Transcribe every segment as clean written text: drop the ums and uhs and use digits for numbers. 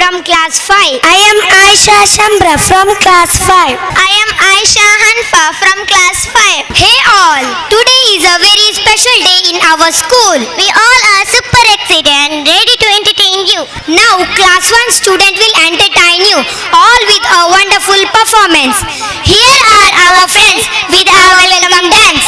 from class 5. I am Aisha Shambra from class 5. I am Aisha Hanfa from class 5. Hey all! Today is a very special day in our school. We all are super excited and ready to entertain you. Now class 1 student will entertain you all with a wonderful performance. Here are our friends with our welcome dance.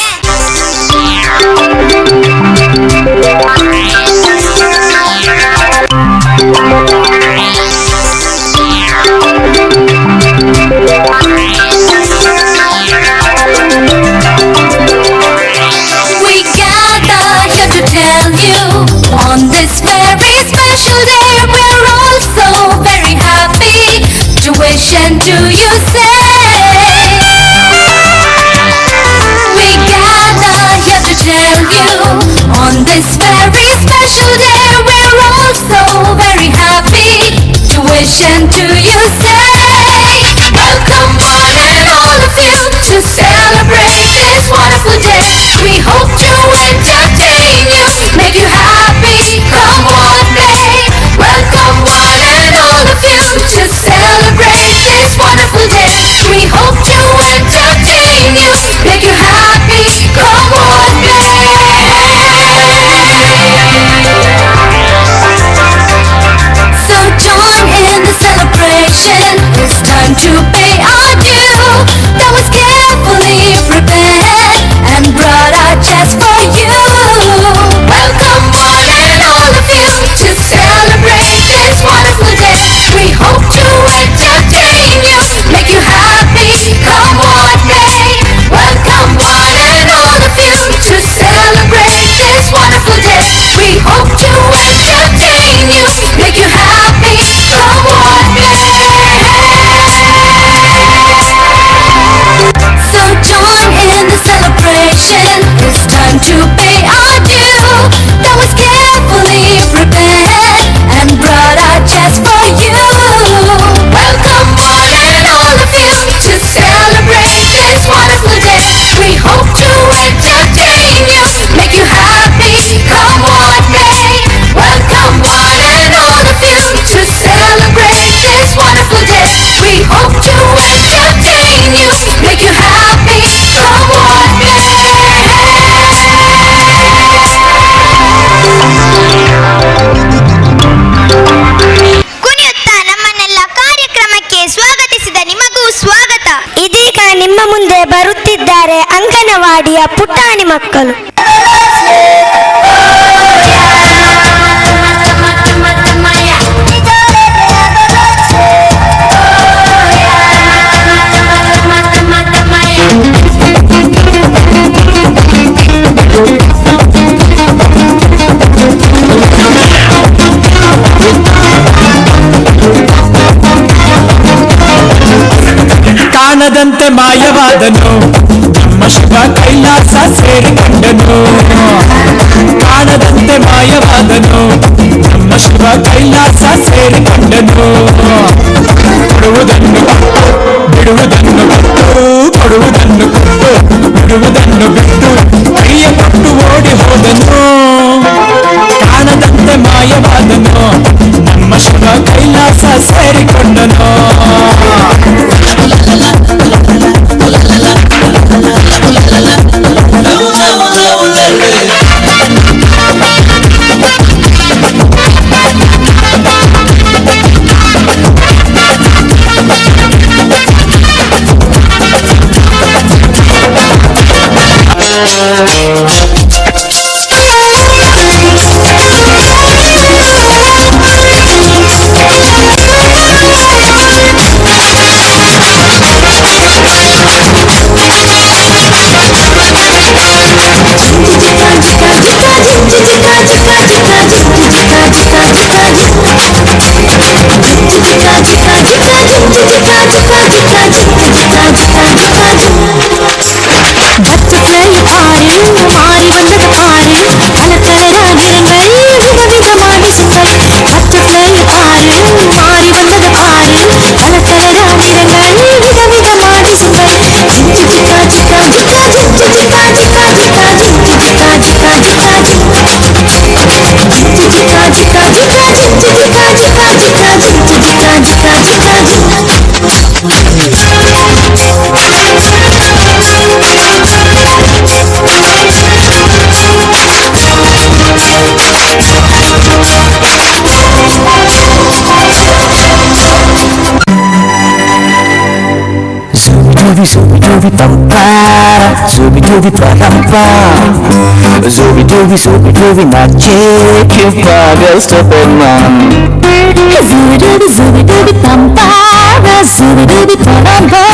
We gather here to tell you on this very special day we're all so very happy to wish and to you say. We gather here to tell you on this very special day we're all so very happy to wish and to you say. Welcome one and all of you to celebrate this wonderful day. We hope to entertain you, make you happy, come what may. Welcome one and all of you to celebrate this wonderful day. We hope to entertain you, make you happy, come what may. So join in the celebration. It's time to pay our due. That was carefully prepared and brought out just for you. Welcome one and all of you to celebrate this wonderful day. We hope to entertain you, make you happy, come what may. Welcome one and all of you to celebrate this wonderful day. We hope to entertain you, make you happy, come what may. So join in the celebration. It's time to pay our due. That was carefully prepared and brought out just for you. Welcome one and all of you to celebrate this wonderful day. We hope to entertain you, make you happy, come what may. Welcome one and all of you to celebrate this wonderful day. We hope to entertain you, make you happy, come what may. ಕುಣಿಯುತ್ತಾ ನಮ್ಮನ್ನೆಲ್ಲ ಕಾರ್ಯಕ್ರಮಕ್ಕೆ ಸ್ವಾಗತಿಸಿದ ನಿಮಗೂ ಸ್ವಾಗತ. ಇದೀಗ ನಿಮ್ಮ ಮುಂದೆ ಬರುತ್ತಿದ್ದಾರೆ ಅಂಗನವಾಡಿಯ ಪುಟಾಣಿ ಮಕ್ಕಳು. ಕಾಣದಂತೆ ಮಾಯವಾದನು ನಮ್ಮ ಶಿವ, ಕೈಲಾಸ ಸೇರಿಕೊಂಡನು. ಕಾಣದಂತೆ ಮಾಯವಾದನು ನಮ್ಮ ಶಿವ, ಕೈಲಾಸ ಸೇರಿಕೊಂಡನು. ಕೊಡುವುದನ್ನು ಕೊಟ್ಟು ಬಿಡುವುದನ್ನು ಬಿಟ್ಟು, ಕೊಡುವುದನ್ನು ಕೊಟ್ಟು ಬಿಡುವುದನ್ನು ಬಿಟ್ಟು, ಕೈಯ ಕೊಟ್ಟು ಓಡಿ ಹೋದನು. ಕಾಣದಂತೆ ಮಾಯವಾದನು ನಮ್ಮ Shiva, Kailasa ಸೇರಿಕೊಂಡನು. Zooby pampara, zooby dooby parampa. Zooby dooby zooby dooby nache, kyun pagal stupid man. Zooby dooby zooby dooby pampara, zooby dooby parampa.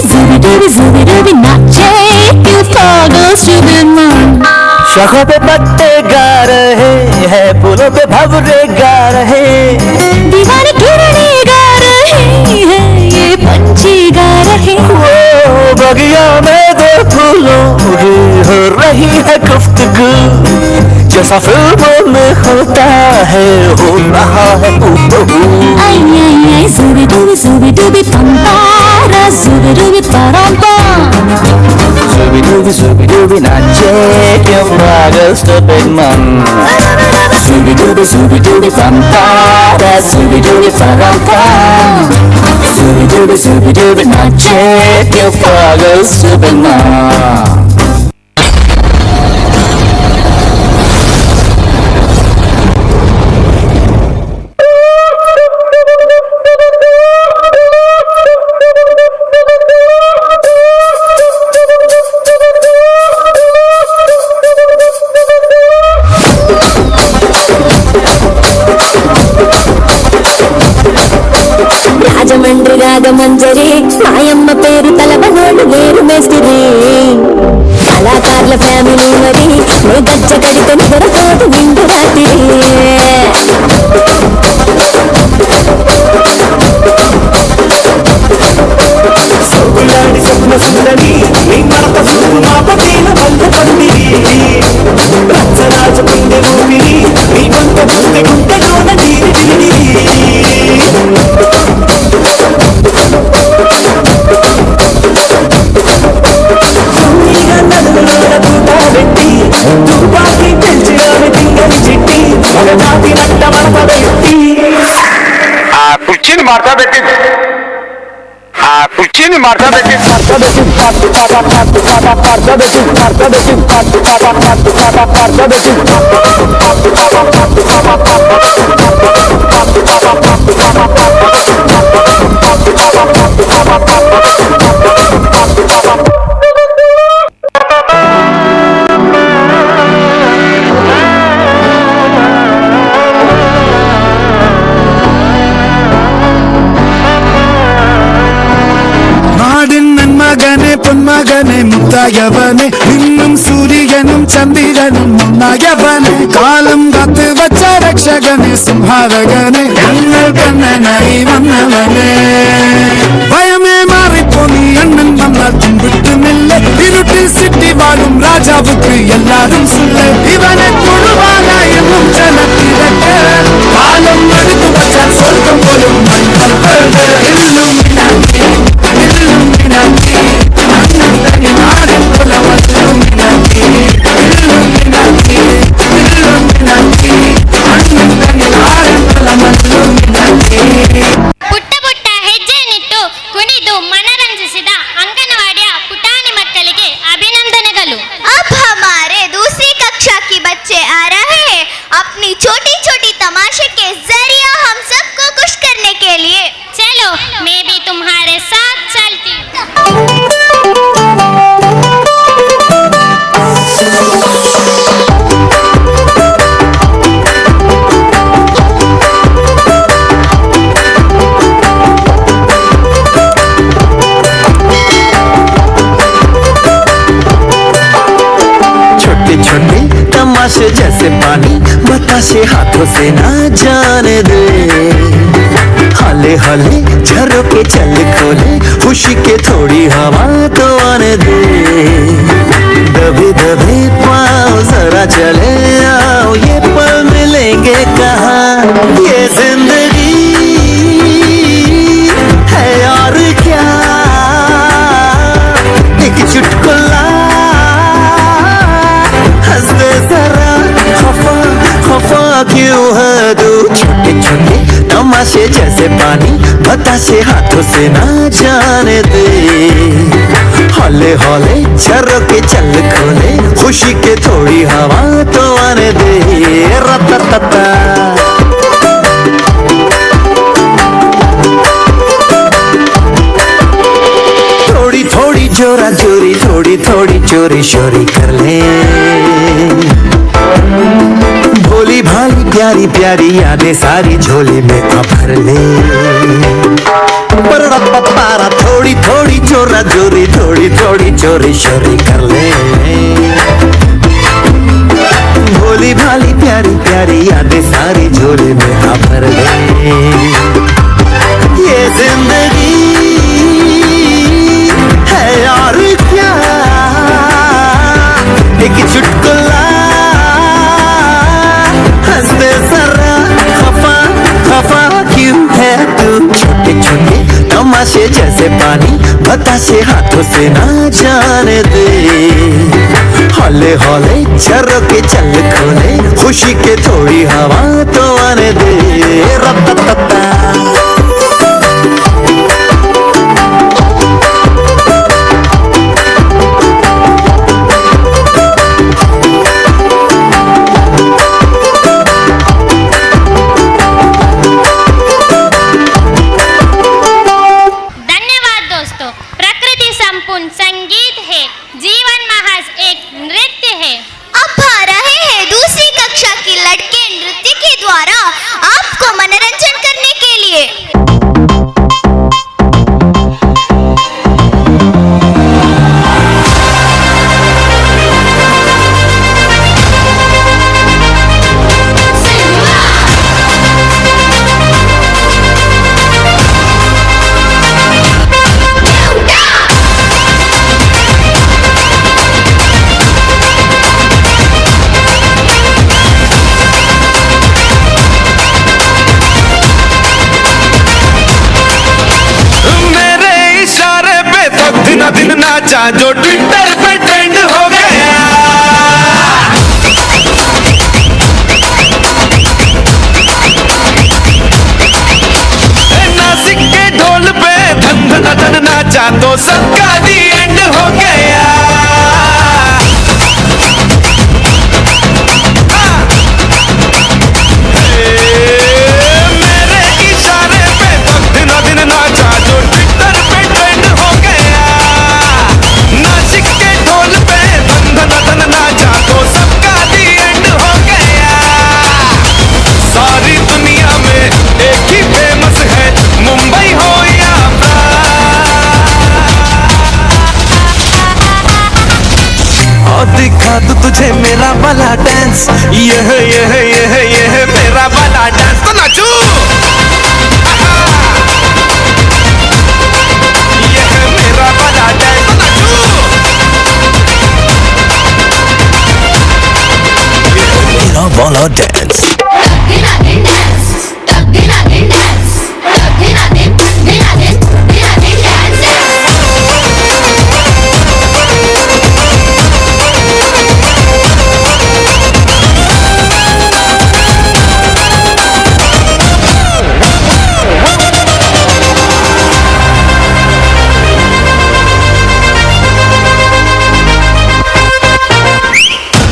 Zooby dooby zooby dooby nache, kyun pagal stupid man. शाखों पे पत्ते गा रहे हैं, फूलों पे भंवरे गा रहे, दीवाने किरणे गा रहे हैं, ये पंछी गा रहे। वो बगिया में दो फूलों की हो रही है गुफ्तगू, जैसा फिल्मों में होता है हो रहा है हूबहू। आई आई आई zooby dooby zooby dooby pampara, zooby dooby parampa. Zooby dooby zooby dooby nache, kyun pagal stupid man. Zooby dooby zooby dooby pampara, zooby dooby parampa. Zooby dooby zooby dooby nache, kyun pagal stupid man. Rajahmundry Ragamanjari మాయమ్మ పేరు తలవనోడు లేరు మేస్తిరి, కళాకారుల family మరి నే గజ్జ కడితే నిద్రపోదు నిండు రాత్రి. సొగ్గులాడి స్వప్న సుందరి, నీ మడత చూపు మా పటేల వల్ల పందిరి, రచ్చరాజ గుండె ఊపిరి, నీ వంక చూస్తే గుండెలోన నీరు విరిగి. తుపాకీ పెంచినామె తింగని చిట్టి, మన జాతి నట్ట మడత పెట్టి. ఆ కుర్చీని మార్తా పెట్టింది, ఆ కుర్చీని మార్తా పెట్టింది. മകനെ പൊന്മകനെ മുത്തായവനെ, നിന്നും സൂര്യനും ചന്ദ്രനും ഒന്നായവനെ, കാലം കാത്തു വച്ച രക്ഷകനെ സംഹാരകനെ, ഞങ്ങൾ കണ്ണനായി വന്നവനെ. ഭയമേ മാറിപ്പോ നീ അണ്ണൻ വന്നാൽ തുമ്പിട്ടുന്നില്ല, ഇരുട്ടിൽ സിറ്റി വാഴും രാജാവുക്ക് എല്ലാരും സുല്ല, ഇവനെ തൊഴുവാനായെന്നും ജനത്തിരക്ക്, കാലം അടുത്തു വച്ചാൽ സ്വർഗം പോലും ಪುಟ್ಟ ಪುಟ್ಟ ಹೆಜ್ಜೆಯನ್ನಿಟ್ಟು ಕುಣಿದು ಮನರಂಜಿಸಿದ ಅಂಗನವಾಡಿಯ ಪುಟಾಣಿ ಮಕ್ಕಳಿಗೆ ಅಭಿನಂದನೆಗಳು. अब हमारे दूसरी कक्षा के बच्चे आ रहे हैं अपनी छोटी छोटी तमाशे के जरिए हम सबको खुश करने के लिए। चलो मैं भी तुम्हारे साथ चलती हूँ। छोटे छोटे तमाशे जैसे पानी बताशे हाथों से ना जाने दे, हले हले झरोके चल खोले, खुशी के थोड़ी हवा तो आने दे, दबे दबे पाँव जरा चले आओ, ये पल मिलेंगे कहाँ, ये जिंदगी है और क्या, एक चुटकुला हंस दे जरा, खफा खफा क्यों है तू। छोटे छोटे तमाशे जैसे पानी बताशे हाथों से ना जाने दे, हौले हौले झरोके चल खोले, खुशी के थोड़ी हवा तो आने दे। रता थोड़ी थोड़ी थोड़ी थोड़ी चोरी शोरी कर ले। भोली भाली प्यारी प्यारी यादें सारी झोली में आ भर ले। पारा थोड़ी थोड़ी चोरा चोरी थोड़ी थोड़ी चोरी शोरी कर ले। भोली भाली प्यारी प्यारी यादें सारी झोली में आ भर ले। ये जिंदगी है और क्या, एक चुटकुला हंसते जरा खफा खफा क्यों है तू। छोटे छोटे तमाशे जैसे पानी बताशे हाथों से ना जाने दे। हौले हौले झरोके चल खोले खुशी के थोड़ी हवा तो आने दे। रत्ता जो ट्विटर पे ट्रेंड हो गया। नासिक के ढोल पे धन धन धन नाचा तो सबका दी एंड हो गया। मेरे इशारे पे तो दिन दिन नाचा जो ट्विटर पे ट्रेंड हो गया। नासिक के ढोल पे धन धन धन नाचा तो सबका दी एंड हो गया। सारी दुनिया में एक ही फेमस है, मुंबई हो या और दिखा तो तुझे मेरा वाला डांस, यह यह यह यह मेरा वाला डांस तो नाचू। यह मेरा वाला डांस तो नाचू। मेरा वाला डांस।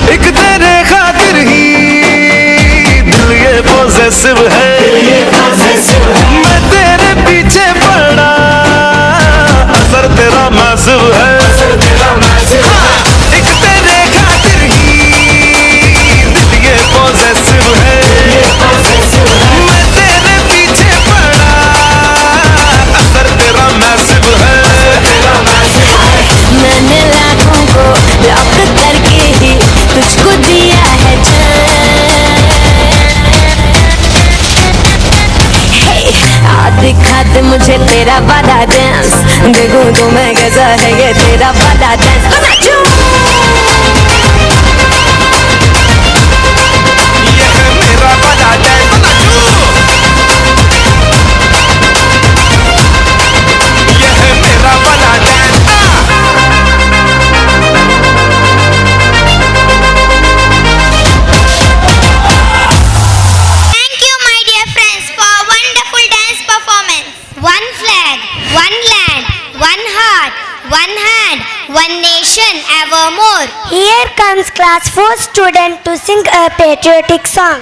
एक तेरे खातिर ही दिल ये पॉजेसिव है, मैं तेरे पीछे पड़ा असर तेरा मैसिव है। हाँ, एक तेरे खातिर ही दिल ये पॉजेसिव है, मैं तेरे पीछे पड़ा असर तेरा मैसिव है। मैंने लाखों को लॉक करके ही तुझको दिया है आ दिखा दे मुझे तेरा वाला डांस, देखूं तो मैं कैसा है ये तेरा वाला डांस। यह मेरा वाला डांस तो नाचू। यह मेरा वाला dance. Thank you, my dear friends, for a wonderful dance performance. One flag, one land, one heart, one hand, one nation evermore. Here comes class 4 student to sing a patriotic song.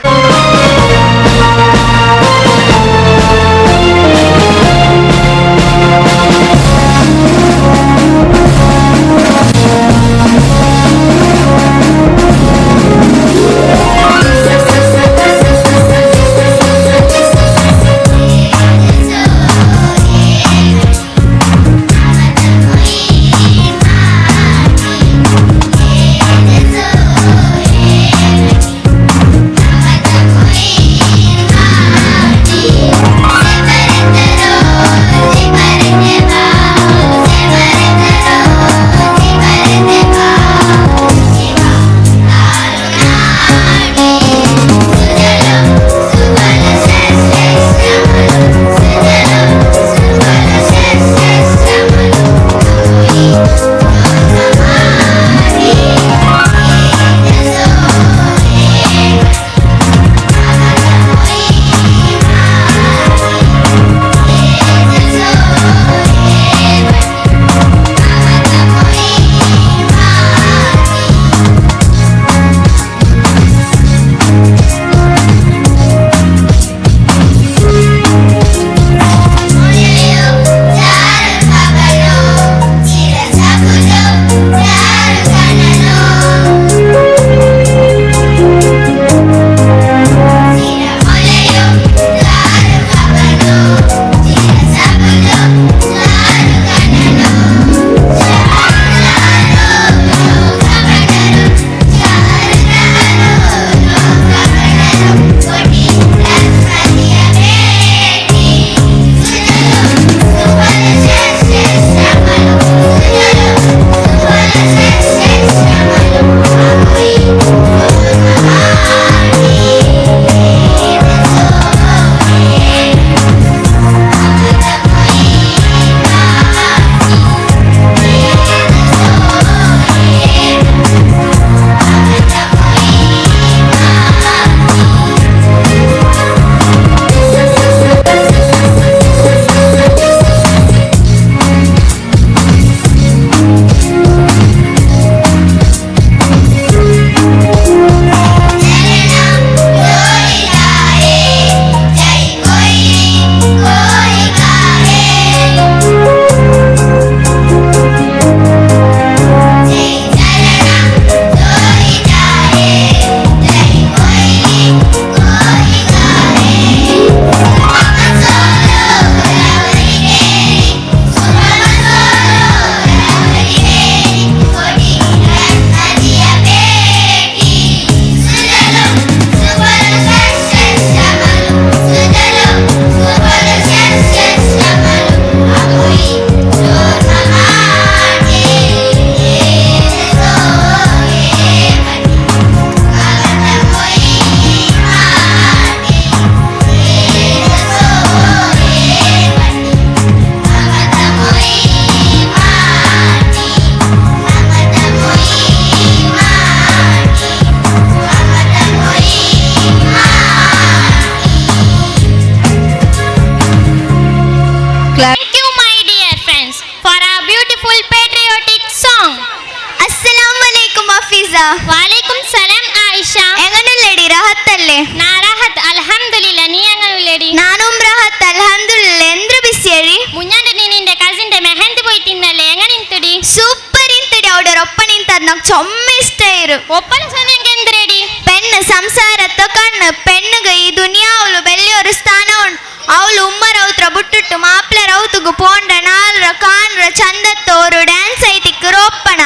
Fiza. ವಾಲೇಕುಂ ಸಲಾಂ ಆಯಿಷಾ. ಎಂಗನುಲ್ಲೆಡಿ ರಹತ್ತಲ್ಲೇ? ನಾ ರಾಹತ್ ಅಲ್ಹಮ್ದುಲಿಲ್ಲ, ನೀ ಎಂಗನುಲ್ಲೆಡಿ? ನಾನುಂ ರಹತ್ ಅಲ್ಹಮ್ದುಲಿಲ್ಲ. ಎಂದ್ರ ಬಿಸಿಯರಿ? മുഞ്ഞാണ്ട് നീ നിന്റെ കസിന്റെ മെഹന്തി പോയി തിന്നല്ലേ, എങ്ങനെ നിಂತುಡಿ? Super ಇಂತಡಿ. ಅವಡರ ಒಪ್ಪ ನಿಂತದ್ ನಂಗೆ ಚೊಮ್ಮೆ ಇಷ್ಟ ಇರು. ಒಪ್ಪನ ಸೊನ್ನೆಂಗೆ ಎಂದ್ರೆಡಿ? പെണ്ണ് സംസാരത്തെ കണ്ണ് പെണ്ണുക ഈ ദുനിയാവുಲು ಬೆಳ್ಳಿയൊരു ಸ್ಥಾನ ಉಂಟು. ಅವಳು ಉಮ್ಮರೌತ್ರ ಬುಟ್ಟುಟ್ಟು ಮಾಪ್ಲ ರೌತುಗು ಪೋಂಡ ನಾಲ್ರ ಕಾನ್ರ ಚಂದತ್ತೋರು ಡ್ಯಾನ್ಸ್ ಐತಿಕ್ಕು ರೋಪ್ಪಣ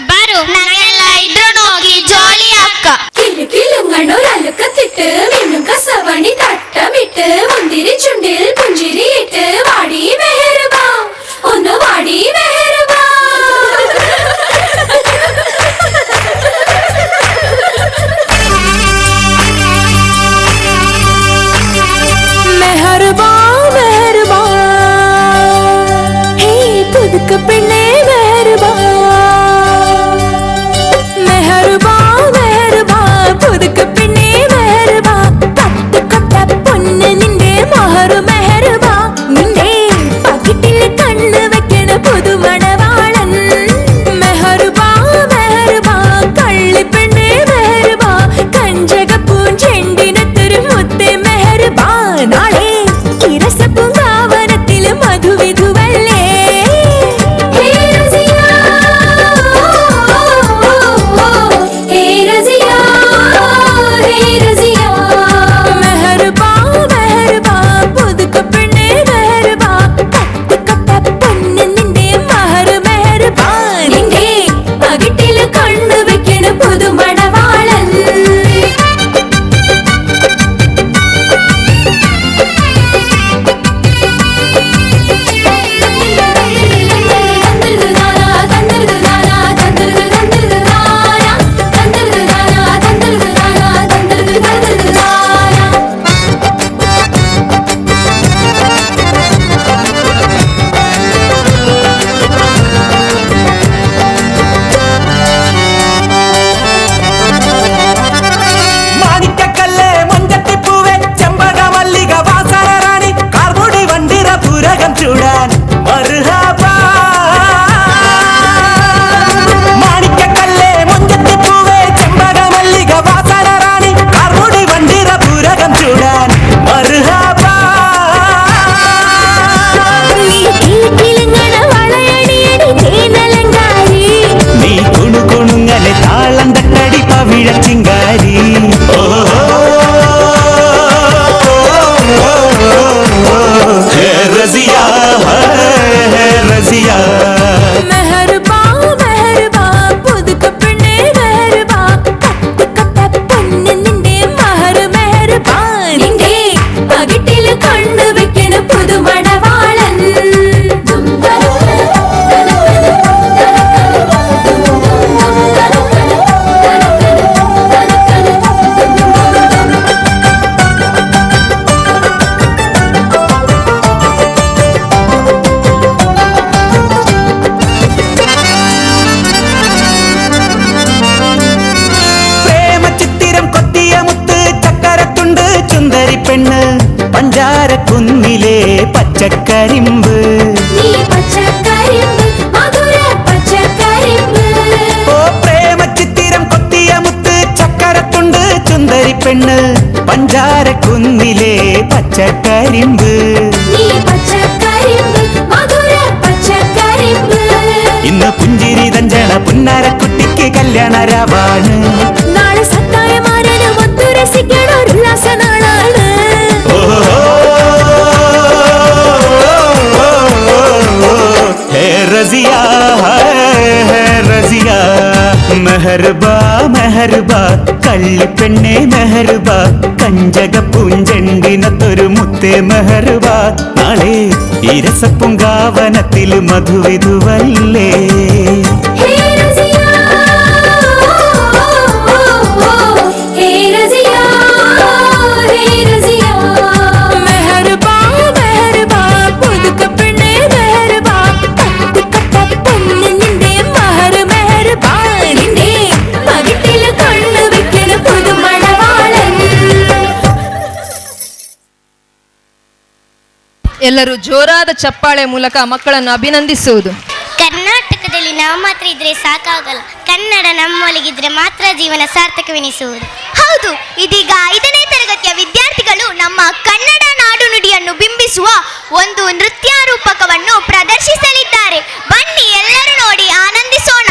ಬರು ನಂಗೆಲ್ಲ ಇದ್ರು ನೋಕಿ ಜಾಲಿ ಅಕ್ಕ. കിലുക്കിലുങ്ങണൊരലുക്കത്തിട്ട് മിന്നും കസവണി തട്ടമിട്ട് മുന്തിരി ചുണ്ടിൽ പുഞ്ചിരിയിട്ട് വാടി മെഹർബാ, ഒന്ന് വാടി മെഹർബാ. മെഹർബാ മെഹർബാ, ഹേ പുതുക്ക പെണ്ണേ മെഹർബാ. മെഹർബാ മെഹർബാ, പുതുക്ക പെണ്ണേ മെഹർബാ. പത്ത് കൊട്ട പൊന്ന് നിന്റെ മൊഹറു മെഹർബാ. നിന്റെ പകിട്ടിൽ കണ്ണ് വെക്കണ പുതുമണവാളൻ. മെഹർബാ മെഹർബാ, കള്ളിപ്പെണ്ണേ മെഹർബാ. കഞ്ചകപ്പൂഞ്ചെണ്ടിനത്തൊരു മുത്തേ മെഹർബാ. നാളെ ഇരസപ്പൂങ്കാവനത്തില് മധുവിധുവല്ലേ. ഹേ റസിയ, ഹേ റസിയ, ഹേ റസിയ. മെഹർബാ മെഹർബാ, പുതുക്ക പെണ്ണേ മെഹർബാ. പത്ത് കൊട്ട പൊന്ന് നിന്റെ മഹർ മെഹർബാ. നിന്റെ പകിട്ടില് കണ്ണു വെക്കണ പുതുമണവാളൻ. മാണിക്കക്കല്ലേ മൊഞ്ചത്തിപ്പൂവേ ചെമ്പക മല്ലിക വാസന റാണി കാർമുടി വണ്ടിര പുരകം ചൂടാൻ മർഹബാ. മാണിക്കക്കല്ലേ മൊഞ്ചത്തിപ്പൂവേ ചെമ്പക മല്ലിക വാസന റാണി കാർമുടി വണ്ടിര പുരകം ചൂടാൻ മർഹബാ. നീ കിലുക്കിലുങ്ങണ വളയണിയടി തേനലങ്കാരി. നീ കുണുകുണുങ്ങനെ താളം തട്ടടി പവിഴച്ചിങ്കാരി. ഹേ റസിയ, ഹേ റസിയ. മെഹർബാ മെഹർബാ, പുതുക്ക പെണ്ണേ മെഹർബാ. പത്ത് കൊട്ട പൊന്ന് നിന്റെ മഹർ മെഹർബാ. നിന്റെ പകിട്ടില് കണ്ണു വെക്കണ പുതുമണവാളൻ. പ്രേമചിത്തിരം കൊത്തിയ മുത്ത് ചക്കരത്തുണ്ട് ചുന്ദരി പെണ്ണ് പഞ്ചാരക്കുന്നിലെ പച്ചക്കരിമ്പ്. നീ പച്ചക്കരിമ്പ്, മധുര പച്ചക്കരിമ്പ്. ഓ പ്രേമചിത്തിരം കൊത്തിയ മുത്ത് ചക്കരത്തുണ്ട് ചുന്ദരി പെണ്ണ് പഞ്ചാരക്കുന്നിലെ പച്ചക്കരിമ്പ്. നീ പച്ചക്കരിമ്പ്, മധുര പച്ചക്കരിമ്പ്. ഇന്ന് പുഞ്ചിരി തഞ്ചണ പുന്നാരക്കുട്ടിക്ക് കല്യാണ രാവാണ്. നാളെ സത്തായമാരനും ഒത്തു രസിക്കണ ഒരു ഉല്ലാസനാളാണ്. ഹേ റസിയ, ഹേ റസിയ. മെഹർബാ മെഹർബാ, കള്ളിപ്പെണ്ണേ മെഹർബാ. കഞ്ചക പൂഞ്ചെണ്ടിനത്തൊരു മുത്തേ മെഹർബാ. നാളെ ഇരസപ്പുങ്കാവനത്തിൽ മധുവിധുവല്ലേ. ഹേ റസിയ, ഹേ റസിയ, ഹേ റസിയ. മെഹർബാ മെഹർബാ, പുതുക്ക പെണ്ണേ മെഹർബാ. പത്ത് കൊട്ട പൊന്ന് നിന്റെ മഹർ മെഹർബാ. നിന്റെ പകിട്ടില് കണ്ണു വെക്കണ പുതുമണവാളൻ. ಎಲ್ಲರೂ ಜೋರಾದ ಚಪ್ಪಾಳೆ ಮೂಲಕ ಮಕ್ಕಳನ್ನು ಅಭಿನಂದಿಸುವುದು. ಕರ್ನಾಟಕ ಲೋಕದಲ್ಲಿ ನಾವು ಮಾತ್ರ ಇದ್ರೆ ಸಾಕಾಗಲ್ಲ, ಕನ್ನಡ ನಮ್ಮೊಳಗಿದ್ರೆ ಮಾತ್ರ ಜೀವನ ಸಾರ್ಥಕವೆನಿಸುವುದು. ಹೌದು, ಇದೀಗ 5ನೇ ತರಗತಿಯ ವಿದ್ಯಾರ್ಥಿಗಳು ನಮ್ಮ ಕನ್ನಡ ನಾಡುನುಡಿಯನ್ನು ಬಿಂಬಿಸುವ ಒಂದು ನೃತ್ಯ ರೂಪಕವನ್ನು ಪ್ರದರ್ಶಿಸಲಿದ್ದಾರೆ. ಬನ್ನಿ ಎಲ್ಲರೂ ನೋಡಿ ಆನಂದಿಸೋಣ.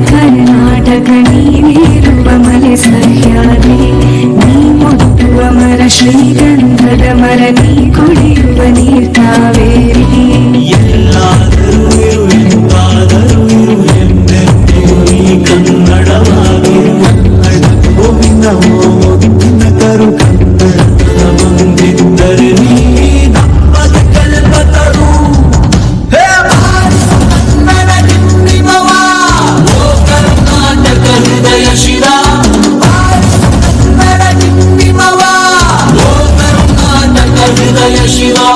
ಕರ್ನಾಟಕ ನೀನೇರುವ ಮಲೆ ಸಹ್ಯಾದ್ರಿ, ನೀ ಮುಟ್ಟುವ ಮರ ಶ್ರೀಗಂಧದ ಮರ, ನೀ ಕುಡಿಯುವ ನೀರ್ ಕಾವೇರಿ. ಎಲ್ಲಾದರೂ ಇರು ಎಂತಾದರೂ ಇರು ಎಂದೆಂದಿಗೂ ನೀ ಕನ್ನಡವಾಗಿರು. ಕನ್ನಡ ಮುತ್ತಿನ ಕರು ಕನ್ನಡ ಬಂದಿದ್ದರೆ ನೀ ನಮ್ಮದ ಕಲ್ಪತರು. ಹೇ ಭಾರತ ಕನ್ನಡ ಗಿನ್ನಿಮವ, ಓ ಕರ್ನಾಟಕ ಹೃದಯ ಶಿರಾ. ಭಾರತ ಕನ್ನಡ ಗಿನ್ನಿಮವ, ಓ ಕರ್ನಾಟಕ ಹೃದಯ ಶಿರಾ.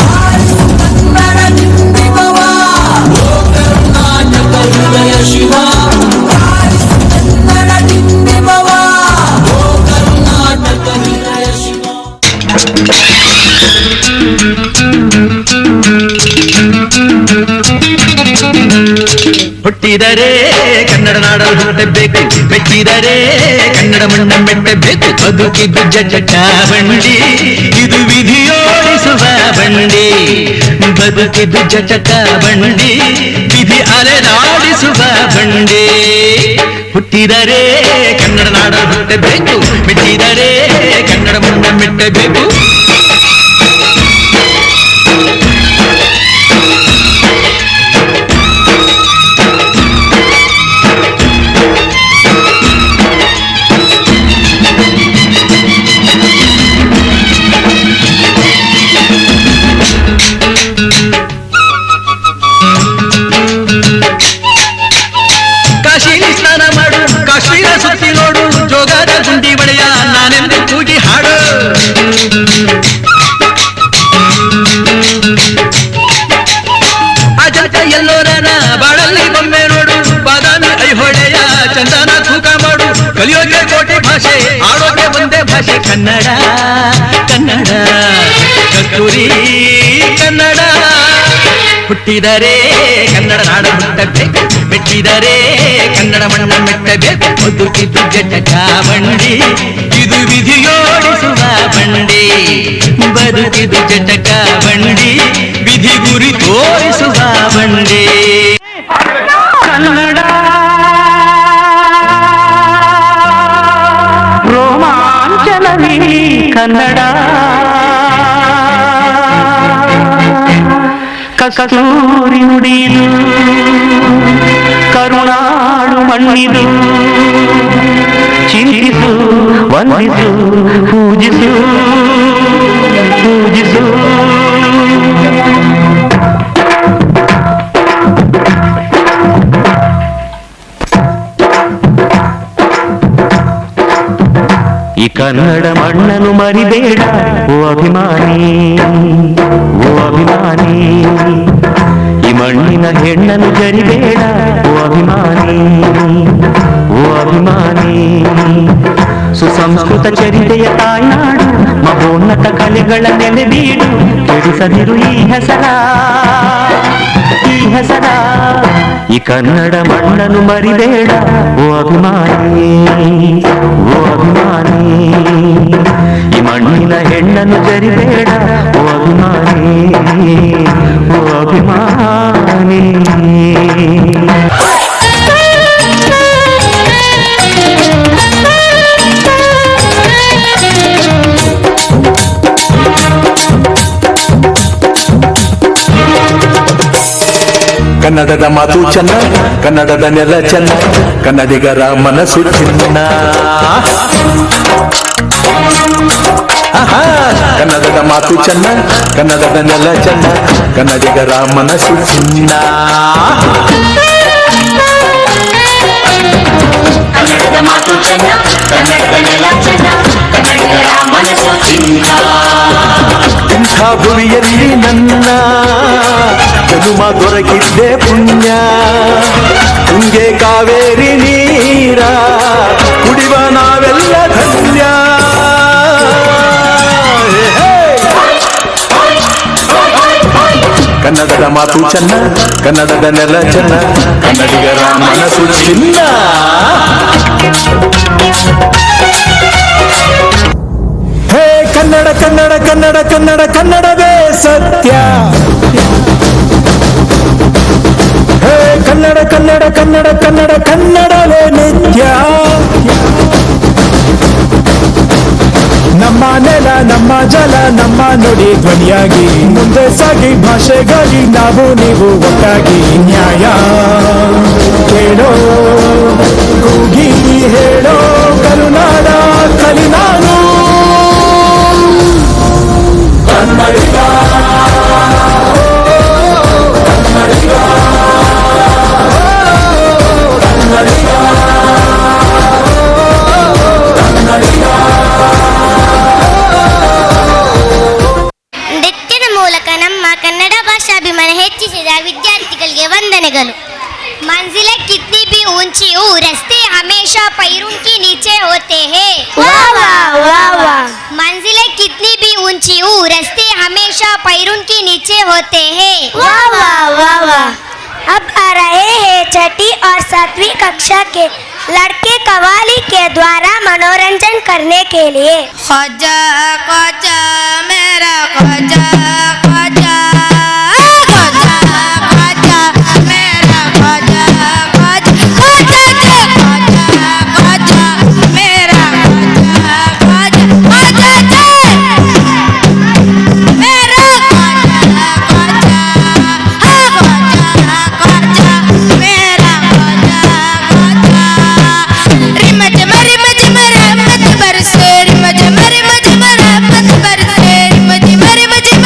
ಭಾರತ ಕನ್ನಡ ಗಿನ್ನಿಮವ, ಓ ಕರ್ನಾಟಕ ಹೃದಯ ಶಿವ. ಭಾರತ ಕನ್ನಡ ಗಿನ್ನಿಮವ, ಓ ಕರ್ನಾಟಕ ಹೃದಯ ಶಿವ. ಹುಟ್ಟಿದರೆ ಕನ್ನಡ ನಾಡಲು ಹುಟ್ಟಬೇಕು, ಮೆಟ್ಟಿದರೆ ಕನ್ನಡ ಮಣ್ಣ ಮೆಟ್ಟಬೇಕು. ಬದುಕಿದ್ದು ಜಟ ಬಂಡಿ, ಇದು ವಿಧಿಯೋಡಿಸುವ ಬಂಡಿ. ಬದುಕಿದ್ದು ಜಟಕ ಬಂಡಿ, ವಿಧಿ ಅಲೆದಾಡಿಸುವ ಬಂಡಿ. ಹುಟ್ಟಿದರೆ ಕನ್ನಡ ನಾಡಲು ಹುಟ್ಟಬೇಕು, ಮೆಟ್ಟಿದರೆ ಕನ್ನಡ ಮಣ್ಣ ಮೆಟ್ಟಬೇಕು. ಕಾಶಿಲಿ ಸ್ನಾನ ಮಾಡು, ಕಾಶ್ಮೀರ ಸುತ್ತಿ ನೋಡು, ಜೋಗದ ಗುಂಡಿ ಒಡೆಯ ನಾನೆಂದು ಕೂಗಿ ಹಾಡು. ಅಜಂತ ಎಲ್ಲೋರನ ಬಾಳಲ್ಲಿ ಬೊಮ್ಮೆ ನೋಡು, ಬಾದಾಮಿ ಐಹೊಳೆಯ ಚಂದನ ತೂಕ ಮಾಡು. ಕಲಿಯೋಕೆ ಕೋಟಿ ಭಾಷೆ, ಆಡೋಕೆ ಒಂದೇ ಭಾಷೆ ಕನ್ನಡ. ಕನ್ನಡ ಕಸ್ತೂರಿ ಕನ್ನಡ. ಹುಟ್ಟಿದರೆ ಕನ್ನಡ ನಾಡು ಹುಟ್ಟಬೇಕು, ಮೆಟ್ಟಿದರೆ ಕನ್ನಡ ಮಣ್ಣ ಮೆಟ್ಟಬೇಕು. ಬದುಕಿದ್ದು ಜಟಕ ಬಂಡಿ, ಇದು ವಿಧಿಯೋಡಿಸುವ ಬಂಡಿ. ಬದುಕಿದು ಜಟಕ ಬಂಡಿ, ವಿಧಿ ಗುರಿ ತೋರಿಸುವ ಬಂಡಿ. ಕನ್ನಡ ರೋಮಾಂಚನವೇ ಕನ್ನಡ, ಕಸ್ತೂರಿ ನುಡಿದು ಕರುಣಾಳು ಮಣ್ಣಿದು, ಚಿಂತಿಸು ವಂದಿಸು ಪೂಜಿಸು ಪೂಜಿಸು. ಈ ಕನ್ನಡ ಮಣ್ಣನ್ನು ಮರಿಬೇಡ ಓ ಅಭಿಮಾನಿ, ಓ ಅಭಿಮಾನಿ. ಈ ಮಣ್ಣಿನ ಹೆಣ್ಣನ್ನು ಜರಿಬೇಡ ಓ ಅಭಿಮಾನಿ, ಓ ಅಭಿಮಾನಿ. ಸುಸಂಸ್ಕೃತ ಚರಿತೆಯ ತಾಯ್ನಾಡು, ಮಹೋನ್ನತ ಕಲೆಗಳ ನೆಲೆಬೀಡು, ಕೆಡಿಸದಿರು ಈ ಹೆಸರ, ಈ ಹೆಸರ. ಈ ಕನ್ನಡ ಮಣ್ಣನ್ನು ಮರಿಬೇಡ ಓ ಅಭಿಮಾನಿ, ಓ ಅಭಿಮಾನಿ. ಈ ಮಣ್ಣಿನ ಹೆಣ್ಣನ್ನು ಜರಿಬೇಡ ಓ ಅಭಿಮಾನಿ, ಓ ಅಭಿಮಾನಿ. ಕನ್ನಡದ ಮಾತು ಚೆನ್ನ, ಕನ್ನಡದ ನೆಲ ಚೆನ್ನ, ಕನ್ನಡಿಗರ ಮನಸ್ಸು ಚಿನ್ನ. ಕನ್ನಡದ ಮಾತು ಚೆನ್ನ, ಕನ್ನಡದ ನೆಲ ಚೆನ್ನ, ಕನ್ನಡಿಗರ ಮನಸ್ಸು ಚಿನ್ನ. ಕನ್ನಡದ ಮಾತು ಚೆನ್ನ, ಕನ್ನಡದ ನೆಲ ಚೆನ್ನ, ಕನ್ನಡಿಗರ ಮನಸ್ಸು ಚಿನ್ನ. ಇಂಥ ಭುವಿಯಲ್ಲಿ ನನ್ನ ಜನುಮ ದೊರಕಿದ್ದೆ ಪುಣ್ಯ. ತುಂಗೆ ಕಾವೇರಿ ನೀರ ಕುಡಿವ ನಾವೆಲ್ಲ ಧನ್ಯ. ಕನ್ನಡದ ಮಾತು ಚೆನ್ನ, ಕನ್ನಡದ ನೆಲ ಚೆನ್ನ, ಕನ್ನಡಿಗರ ಮನಸ್ಸು ಚಿನ್ನ. ಹೇ ಕನ್ನಡ ಕನ್ನಡ ಕನ್ನಡ ಕನ್ನಡ ಕನ್ನಡವೇ ಸತ್ಯ. ಹೇ ಕನ್ನಡ ಕನ್ನಡ ಕನ್ನಡ ಕನ್ನಡ ಕನ್ನಡವೇ ನಿತ್ಯ. ನಮ್ಮ ನೆಲ ನಮ್ಮ ಜಲ ನಮ್ಮ ನುಡಿ ಧ್ವನಿಯಾಗಿ ಮುಂದೆ ಸಾಗಿ ಭಾಷೆಗಾಗಿ ನಾವು ನೀವು ಒಟ್ಟಾಗಿ ನ್ಯಾಯ ಕೇಳೋ ಕೂಗಿ ಹೇಳೋ ಕರುನಾಡ ಕಲಿ ನಾನು ಕನ್ನಡಿಗ ಕನ್ನಡಿಗ ಕನ್ನಡಿಗ ಕನ್ನಡಿಗ. ನೃತ್ಯದ ಮೂಲಕ ನಮ್ಮ ಕನ್ನಡ ಭಾಷಾಭಿಮಾನ ಹೆಚ್ಚಿಸಿದ ವಿದ್ಯಾರ್ಥಿಗಳಿಗೆ ವಂದನೆಗಳು. मंजिलें कितनी भी ऊंची हो, रास्ते हमेशा पैरों के नीचे होते हैं। वाह वाह वाह वाह। मंजिलें कितनी भी ऊंची हो, रास्ते हमेशा पैरों के नीचे होते हैं। वाह वाह वाह वाह। अब आ रहे हैं छठी और सातवीं कक्षा के लड़के कवाली के द्वारा मनोरंजन करने के लिए। ख्वाजा ख्वाजा मेरा ख्वाजा ख्वाजा ख्वाजा ख्वाजा मेरा ख्वाजा ख्वाजा ख्वाजा ख्वाजा ख्वाजा मेरा ख्वाजा ख्वाजा ख्वाजा मेरा ख्वाजा ख्वाजा ख्वाजा ख्वाजा मेरा ख्वाजा ख्वाजा। रिम झिम रिम झिम रहमत बरसे, रिम झिम रिम झिम रहमत बरसे, रिम झिम रिम झिम।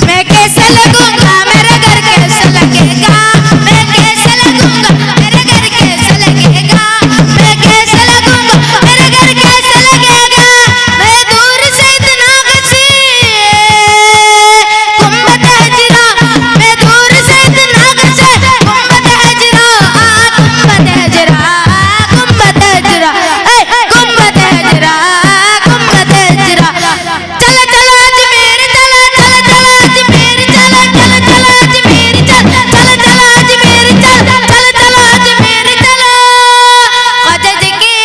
मैं कैसे लगूंगा मेरे घर कैसे लगेगा, मैं कैसे लगूंगा मेरे घर कैसे लगेगा, मैं कैसे लगूंगा मेरे घर कैसे लगेगा। मैं दूर से इतना हंसी गुम्बद हजरा, मैं दूर से इतना हंसे गुम्बद हजरा, गुम्बद हजरा, गुम्बद हजरा, गुम्बद हजरा, गुम्बद हजरा। चल चल अजमेर चल, चल चल अजमेर चल, चल चल अजमेर चल, चल चल अजमेर चल, चल चल अजमेर चल। ख्वाजा जी की,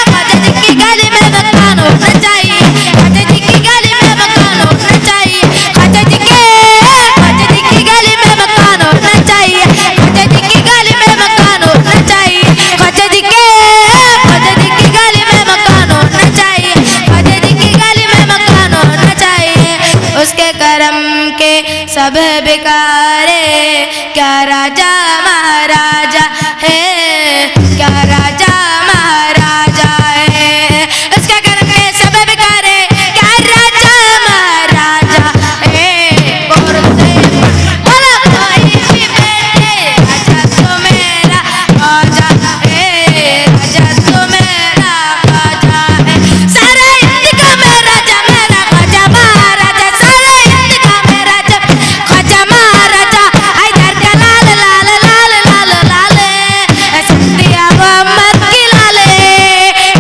ख्वाजा जी की गली में मकान होना चाहिए, ख्वाजा जी की गली में मकान होना चाहिए, ख्वाजा जी के, ख्वाजा जी की गली में मकान होना चाहिए, ख्वाजा जी की गली में मकान होना चाहिए, ख्वाजा जी के, ख्वाजा जी की गली में मकान होना चाहिए, ख्वाजा जी की गली में मकान होना चाहिए। उसके करम के सब बेकारे, क्या राजा महाराजा है, क्या राजा महाराजा है। उसके करम के सब बेकारे, क्या राजा महाराजा है। बोला कोई भी बैठे, राजा तो मेरा राजा है, राजा तो मेरा राजा है। सारे हिंद का मैं राजा, मेरा ख्वाजा महाराजा, सारे हिंद का मैं राजा, ख्वाजा महाराजा। इधर का लाल लाल लाल लाल लाल, सिंधिया मोहम्मद की लाले,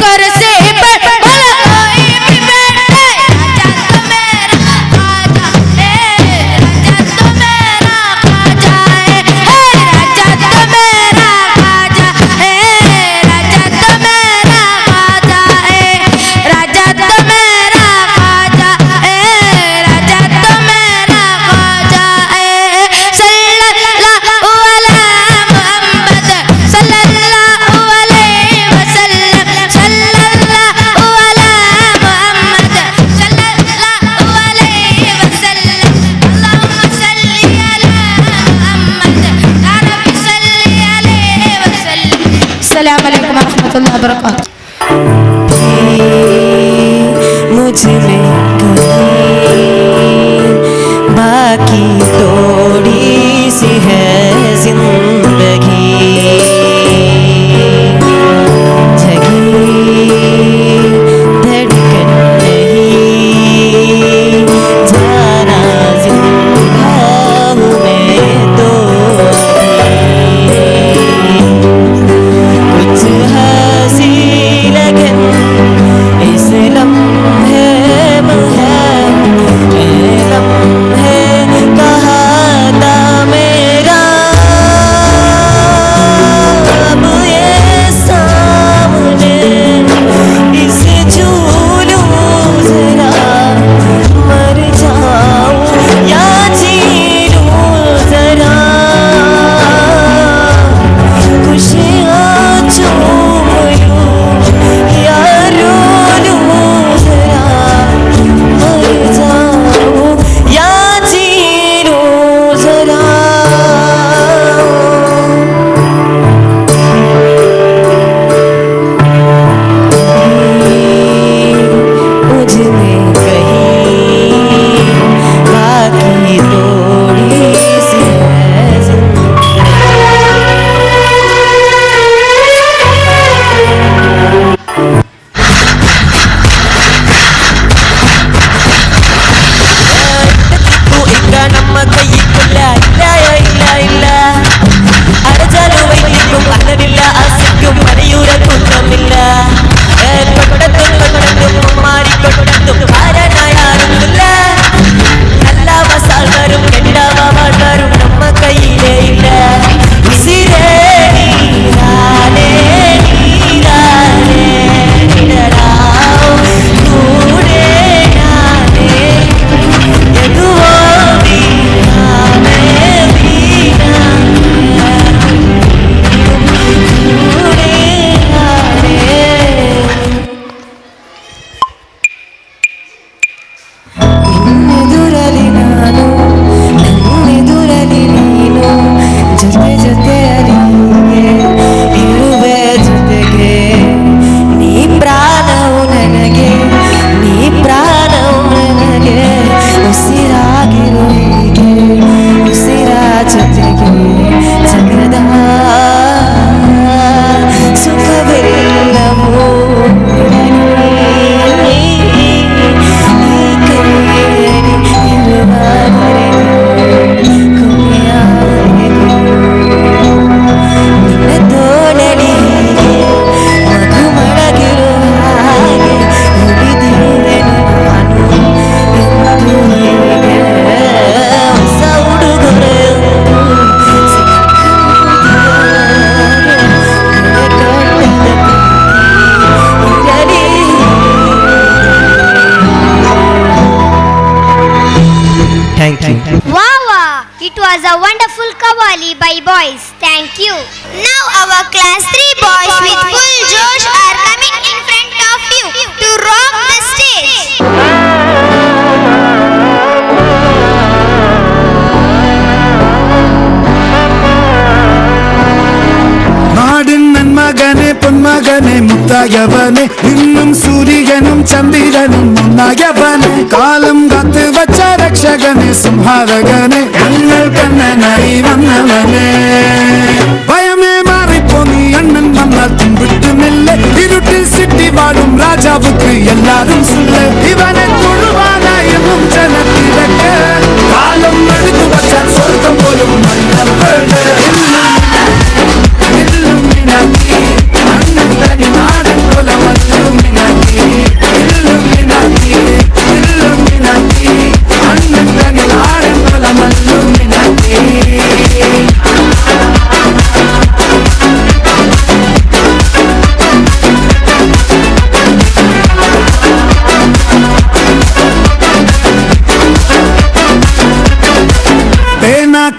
कुर्सी पर बोला कोई भी बैठे, राजा तो मेरा ख्वाजा है, राजा तो मेरा ख्वाजा है, राजा तो मेरा ख्वाजा है, राजा तो मेरा ख्वाजा है, राजा तो मेरा ख्वाजा है, राजा तो मेरा ख्वाजा है। सल्लल्लाहु अला मुहम्मद, सल्लल्लाहु अलैहि वसल्लम, सल्लल्लाहु अला मुहम्मद, सल्लल्लाहु अलैहि वसल्लम। अल्लाहुम्मा सल्ली अला मुहम्मद, या रब्बी सल्ली अलैहि वसल्लम। अस्सलामु अलैकुम वरहमतुल्लाहि वबरकातुहू। मुझ में कहीं बाकी थोड़ी सी है जिंदगी, जगी धड़कन नहीं, जाना जिंदा हूँ मैं तो कुछ हंसी लगन इस लम्हे Thank you. Wow, wow, it was a wonderful qawwali by boys. Thank you. Now our class 3 boys with full josh are coming in front of you to rock the stage. നാടിൻ നന്മകനെ പൊന്മകനെ മുത്തായവനെ ഇന്നും സൂര്യനും ചന്ദ്രനും ഒന്നായവനെ കാലം കാത്തു വച്ച രക്ഷകനെ സംഹാരകനെ ഞങ്ങൾ കണ്ണനായി വന്നവനെ ഭയമേ മാറിപ്പോ നീ അണ്ണൻ വന്നാൽ തുമ്പിട്ടുമില്ല ഇരുട്ടിൽ സിറ്റി വാഴും രാജാവുക്ക് എല്ലാരും സുല്ല ഇവനെ തൊഴുവാനായെന്നും ജനത്തിരക്ക് കാലം എടുത്തു വച്ചാൽ സ്വർഗം പോലും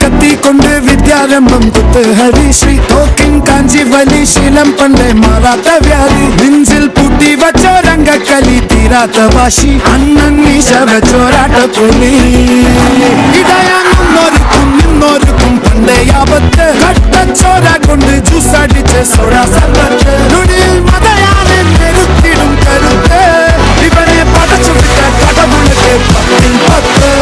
കത്തിക്കൊണ്ട് വിദ്യാരംഭം കുത്ത് ഹരിശ്രീ തോക്കിൻ കാഞ്ചി വലി ശീലം പണ്ടേ മാറാത്ത വ്യാധി നെഞ്ചിൽ പൂട്ടി വച്ചോരംഗക്കലി തീരാത്ത വാശി അണ്ണൻ മീശ വെച്ചോരാട്ടപ്പൊലി ഇടയാങ്ങുന്നൊരുക്കും നിന്നൊരുക്കും പണ്ടേ ആപത്ത് കട്ടച്ചോര കൊണ്ട് ജ്യൂസ് അടിച്ച് സോഡാ സർബത്ത് നുടിയിൽ മതയാനെ പെരുത്തിടും കരുത്ത് ഇവനെ പടച്ചു വിട്ട കടവുളുക്ക് 10-ൽ 10.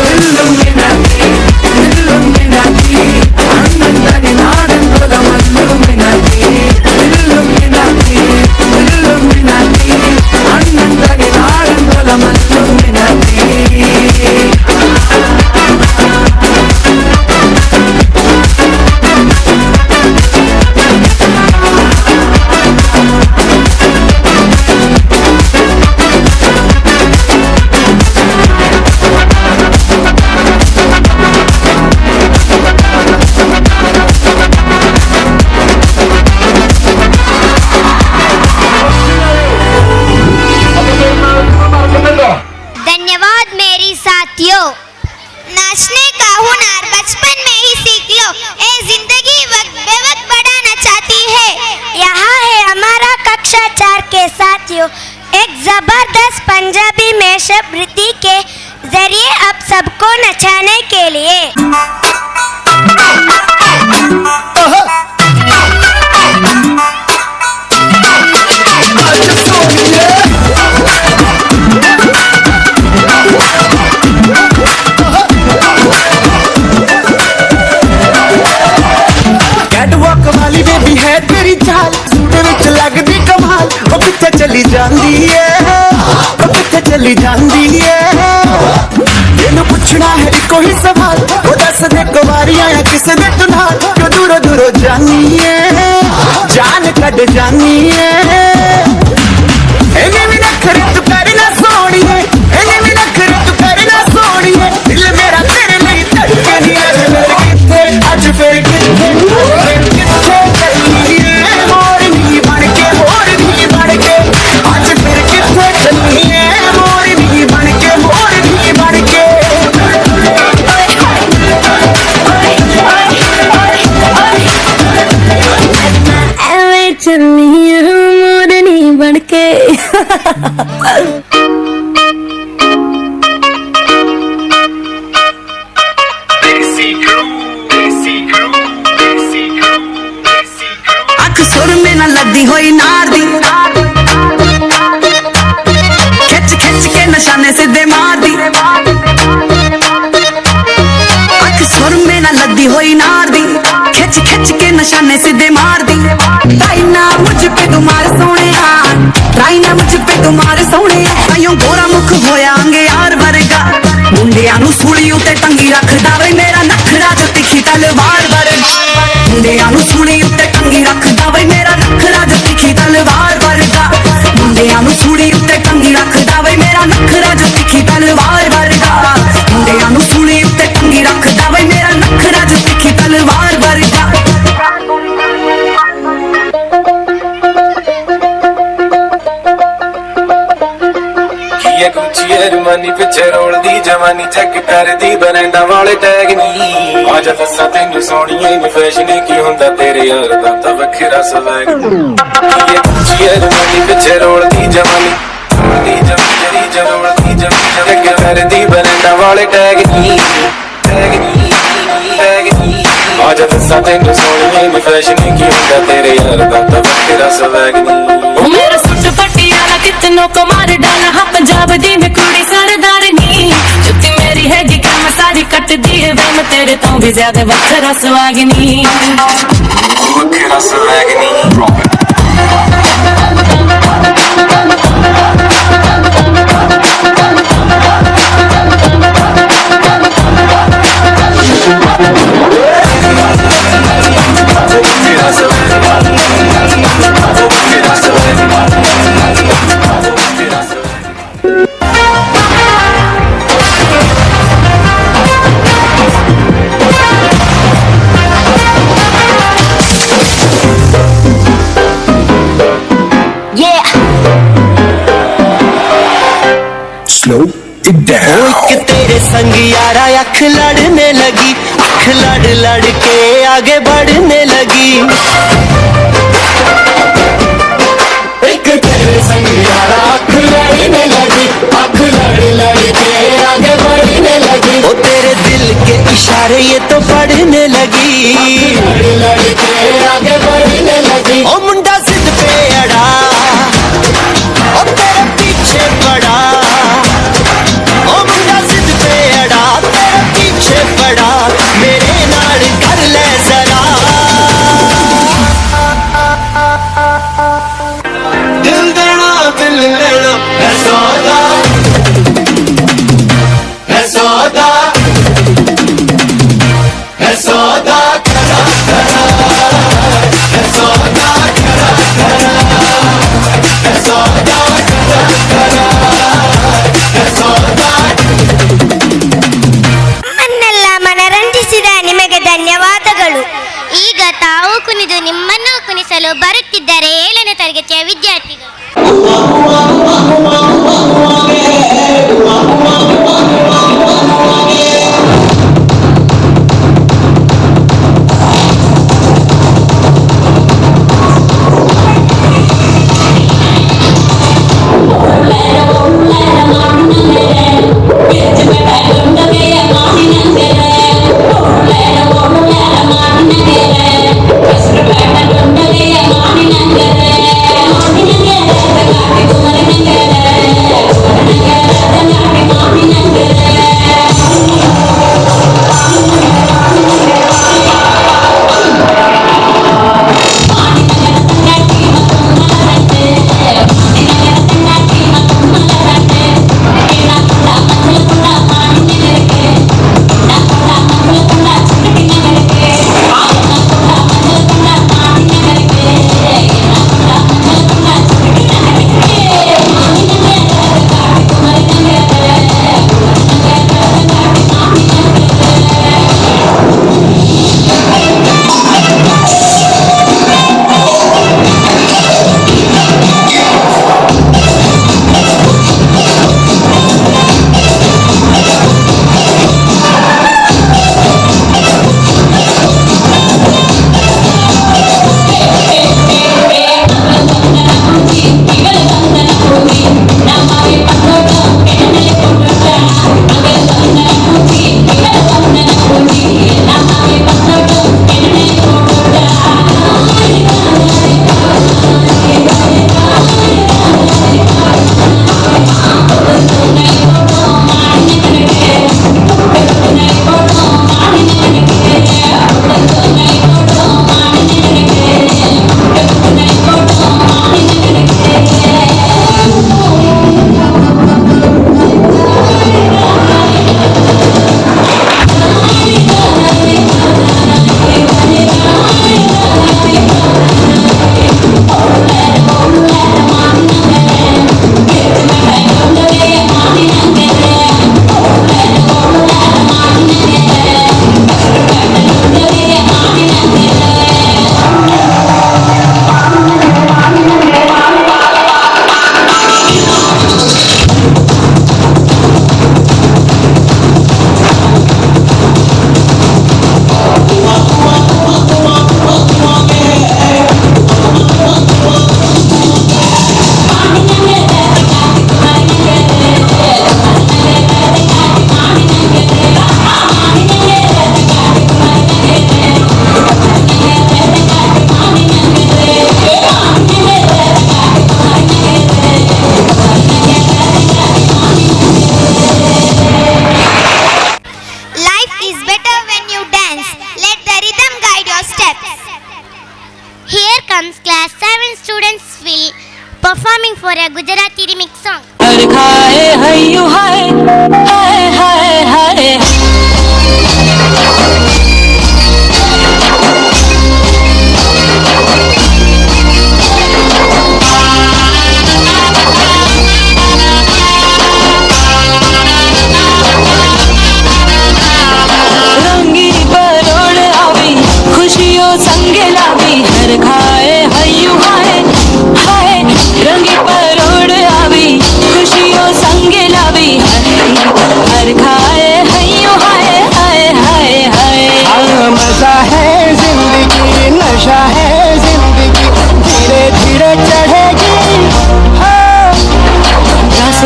धन्यवाद मेरी साथियों। नाचने का हुनर बचपन में ही सीख लो, ए जिंदगी वक्त बेवक्त बढ़ाना चाहती है। यहाँ है हमारा कक्षा 4 के साथियों एक जबरदस्त पंजाबी में शब्द के जरिए अब सबको नचाने के लिए। कैटवॉक वाली बेबी है तेरी चाल, सूट विच लगदी कमाल, ओ किथे चली जांदी है, ओ किथे चली जांदी है। तैनू पुछना है इको ही सवाल, ओ दस दे कुवारी आया किसे दे तू नाल, क्यों दूरों दूरों जानी है, जान कढ जानी है। इन्हें भी नखरे तू कर ना सोहणीए, इन्हें भी नखरे तू कर ना सोहणीए, दिल मेरा तेरे लिए धड़के नहीं अज फिर किथे, अज फिर किथे, किथे चली मोरनी बन के, मोरनी बन के, अज फिर किथे चली मोरनी बन के, मोरनी बन के। ਐਵੇਂ ਚੱਲੀ ਆ ਮੋਰਨੀ ਬਣ ਕੇ। ਅੱਖ ਸੁਰਮੇ ਨਾਲ ਲੱਦੀ ਹੋਈ ਨਾਰ ਦੀ, ਖਿੱਚ ਖਿੱਚ ਕੇ ਨਿਸ਼ਾਨੇ ਸਿੱਧੇ ਮਾਰਦੀ। ਅੱਖ ਸੁਰਮੇ ਨਾਲ ਲੱਦੀ ਹੋਈ ਨਾਰ ਦੀ, ਖਿੱਚ ਖਿੱਚ ਕੇ ਨਿਸ਼ਾਨੇ ਸਿੱਧੇ ਮਾਰਦੀ। ਟਰਾਈ ਨਾ ਮੁਝ ਪੇ ਤੂੰ ਮਾਰ ਸੋਹਣਿਆ, ਟਰਾਈ ਨਾ ਮੁਝ ਪੇ ਤੂੰ ਮਾਰ ਸੋਹਣਿਆ, ਤਾਈਓ ਗੋਰਾ ਮੁਖ ਹੋਇਆ ਅੰਗਿਆਰ ਵਰਗਾ। ਮੁੰਡਿਆਂ ਨੂੰ ਸੂਲੀ ਉੱਤੇ ਟੰਗੀ ਰੱਖਦਾ ਵੇ ਮੇਰਾ ਨਖਰਾ ਜੋ ਤਿੱਖੀ ਤਲਵਾਰ ਵਰਗਾ। ਮੁੰਡਿਆਂ ਨੂੰ ਸੂਲੀ ਉੱਤੇ ਟੰਗੀ ਰੱਖਦਾ ਵੇ ਮੇਰਾ ਨਖਰਾ ਜੋ ਤਿੱਖੀ ਤਲਵਾਰ ਵਰਗਾ। ਮੁੰਡਿਆਂ ਨੂੰ ਸੂਲੀ ਉੱਤੇ ਟੰਗੀ ਰੱਖਦਾ ਵੇ ਮੇਰਾ ਨਖਰਾ ਜੋ ਤਿੱਖੀ ਤਲਵਾਰ ਵਰਗਾ। ਮੁੰਡਿਆਂ ਨੂੰ ਸੂਲੀ ਉੱਤੇ ਟੰਗੀ ਰੱਖਦਾ ਵੇ ਮੇਰਾ ਨਖਰਾ ਜੋ ਤਿੱਖੀ ਤਲਵਾਰ ਵਰਗਾ। Gucci ਅਰਮਾਨੀ ਪਿੱਛੇ ਰੋਲਦੀ ਜਵਾਨੀ ਚੈੱਕ ਕਰਦੀ ਬਰੈਂਡਾਂ ਵਾਲੇ ਟੈਗ ਨੀ। ਆ ਜਾ ਦੱਸਾਂ ਤੈਨੂੰ ਸੋਹਣੀਏ ਨੀ ਫੈਸ਼ਨ ਕੀ ਹੁੰਦਾ, ਤੇਰੇ ਯਾਰ ਦਾ ਤਾਂ ਵੱਖਰਾ ਸਵੈਗ। ਕੀ ਗੁੱਚੀ ਅਰਮਾਨੀ ਪਿੱਛੇ ਰੋਲਦੀ ਜਵਾਨੀ, ਰੋਲਦੀ ਜਵਾਨੀ, ਰੋਲਦੀ ਜਵਾਨੀ ਚੈੱਕ ਕਰਦੀ ਬਰੈਂਡਾਂ ਵਾਲੇ ਟੈਗ ਨੀ, ਟੈਗ ਨੀ, ਟੈਗ ਨੀ। ਆ ਜਾ ਦੱਸਾਂ ਤੈਨੂੰ ਸੋਹਣੀਏ ਨੀ ਫੈਸ਼ਨ ਕੀ ਹੁੰਦਾ, ਤੇਰੇ ਯਾਰ ਦਾ ਤਾਂ ਵੱਖਰਾ ਸਵੈਗ ਨੀ। ओ मेरा सुट पटियाला कितनों को मार डाला, हाँ पंजाब दी मैं कुड़ी सरदारनी। जुत्ती मेरी हैगी कम सारी कट दी है वैम तेरे तो भी ज्यादा वक्खरा सुहागनी। ਵੱਖਰਾ ਸਵੈਗ ਨੀ। Slow it down. ओ एक तेरे संग यारा अख लड़ने लगी, अख लड़ लड़ के आगे बढ़ने लगी। एक तेरे संग यारा अख लड़ने लगी, अख लड़ लड़ के आगे बढ़ने लगी। ओ तेरे दिल के इशारे ये तो पढ़ने लगी, लड़ लड़ के आगे बढ़ने लगी। ओ मुंडा जिद पे अड़ा, ओ तेरे पीछे पड़ा, ओ मुंडा जिद पे अड़ा, तेरे पीछे पड़ा, मेरे नाल कर ले जरा। दिल देना दिल लेना है सौदा, है सौदा, है सौदा करा करा, है सौदा करा करा, है सौदा करा करा, है सौदा। ನಮ್ಮನ್ನೆಲ್ಲ ಮನರಂಜಿಸಿದ ನಿಮಗೆ ಧನ್ಯವಾದಗಳು. ಈಗ ತಾವು ಕುಣಿದು ನಿಮ್ಮನ್ನು ಕುಣಿಸಲು ಬರುತ್ತಿದ್ದಾರೆ 7ನೇ ತರಗತಿಯ ವಿದ್ಯಾರ್ಥಿಗಳು. We're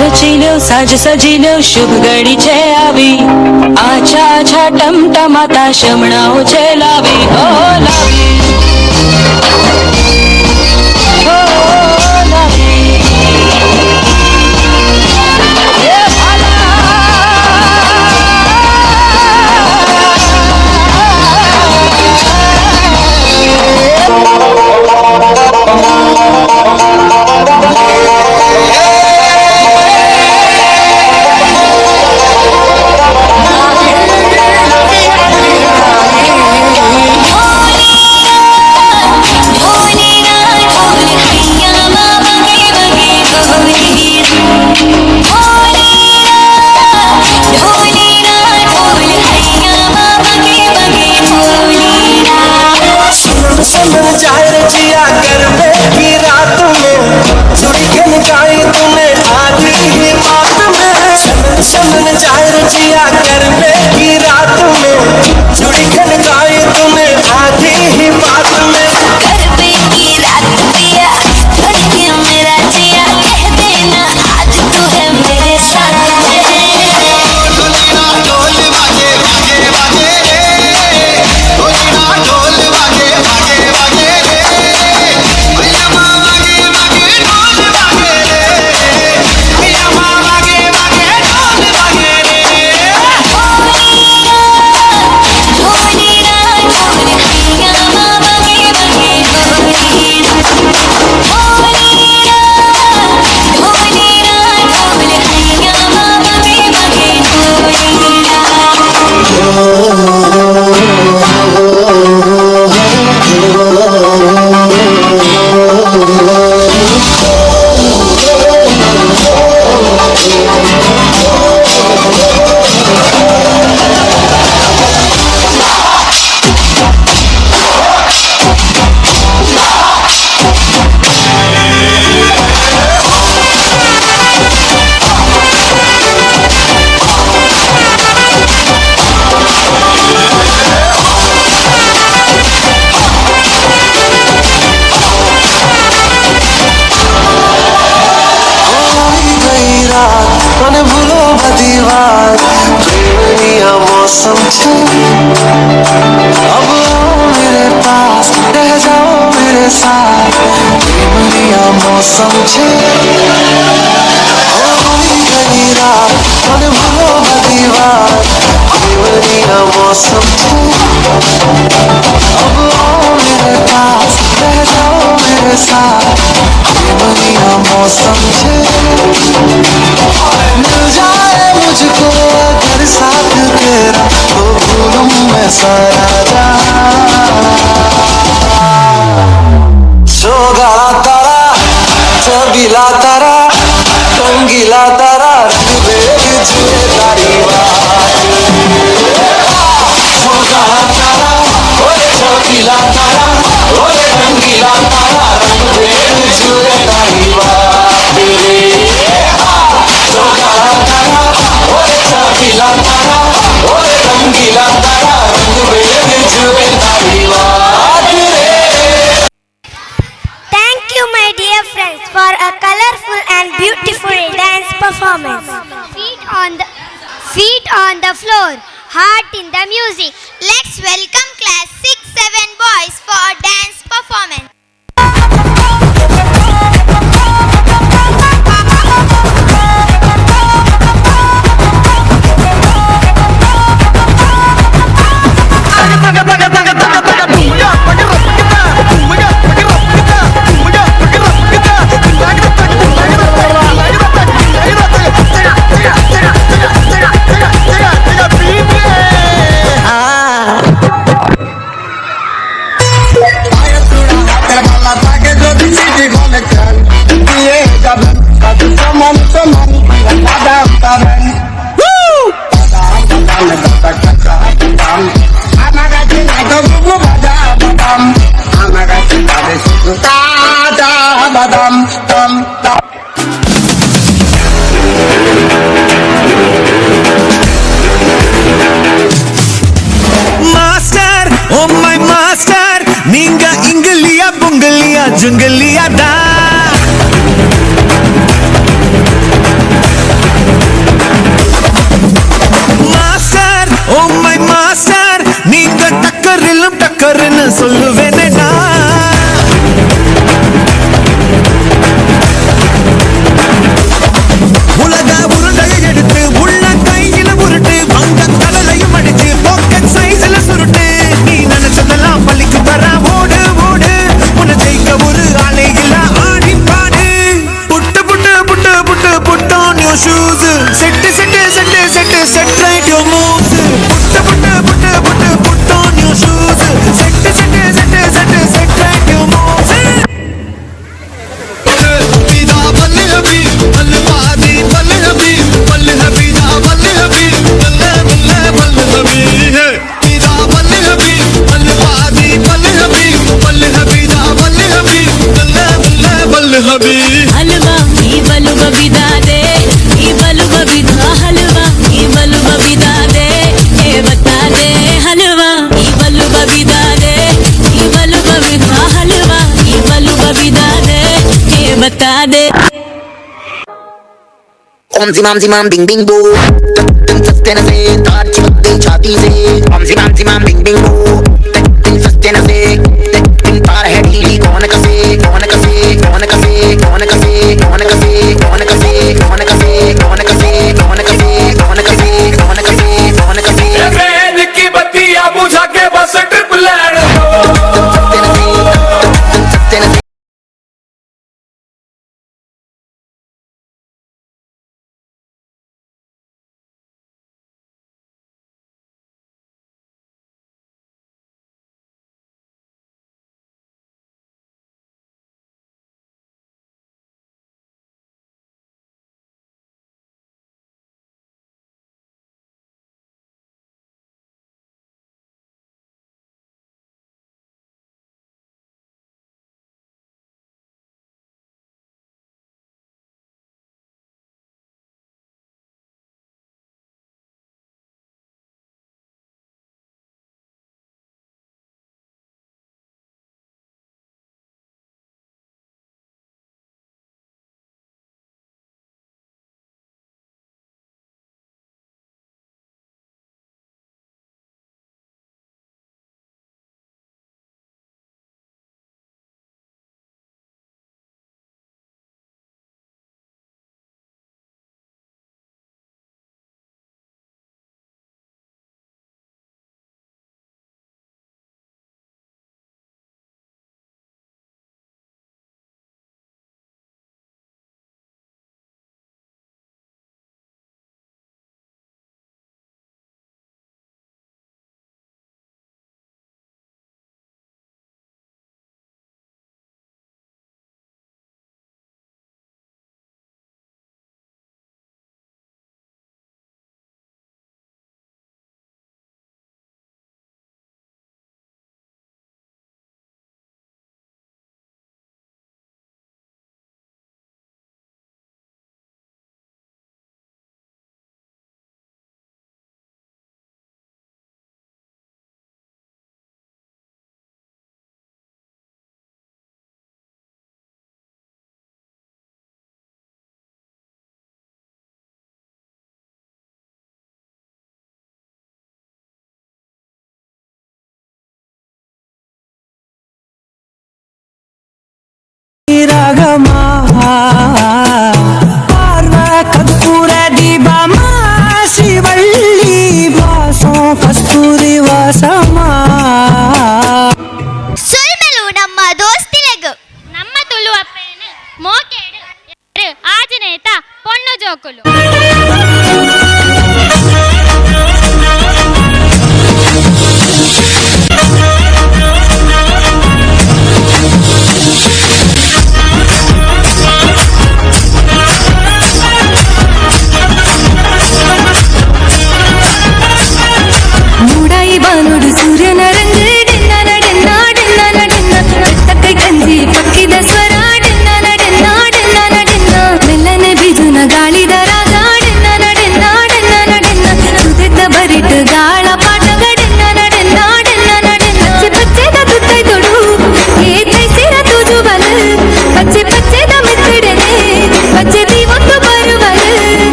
रची ल्यो साज सजी ल्यो शुभ घड़ी छे आवी आछा आछा टमटमाता शमणाओ छे लावी ओ लावी ओ लावी ए अब आओ मेरे पास रह जाओ मेरे साथ प्रेमनिया मौसम छे हो गई रात मन भूलो दीवार प्रेमनिया मौसम छे अब आओ मेरे पास रह जाओ मेरे साथ प्रेमनिया मौसम छे मिल जाए मुझको अगर साथ तेरा तो भूलूं मैं सारा जहां। सोगाला तारा छबीला तारा रंगीला तारा रंग बेरंग जुए तारी बात। सोगाला तारा ओरे छबीला तारा ओरे रंगीला तारा रंग बेरंग जुए तारी बात रे। सोगाला तारा ओरे छबीला तारा ओरे रंगीला तारा रंग बेरंग जुए तारी बात रे। Thank you, my dear friends, for a colorful and beautiful dance performance. Feet on the floor, heart in the music. Let's welcome class 6-7 boys for a dance performance. Master, oh my master, நீங்க இங்கிலியா புங்கிலியா ஜுங்கிலியா தான். दे। ओम जिमाम जिमाम Bing Bing बो तिन सस्ते न से तार चिपक गई छाती से। ओम जिमाम जिमाम बिंग बिंग बो तिन सस्ते न से तिन तार है ढीली कौन कसे कौन कसे कौन कसे कौन कसे कौन कसे कौन कसे कौन कसे कौन कसे कौन कसे कौन कसे कौन कसे कौन कसे। की बत्तियां बुझा के बस ट्रिप लैंड।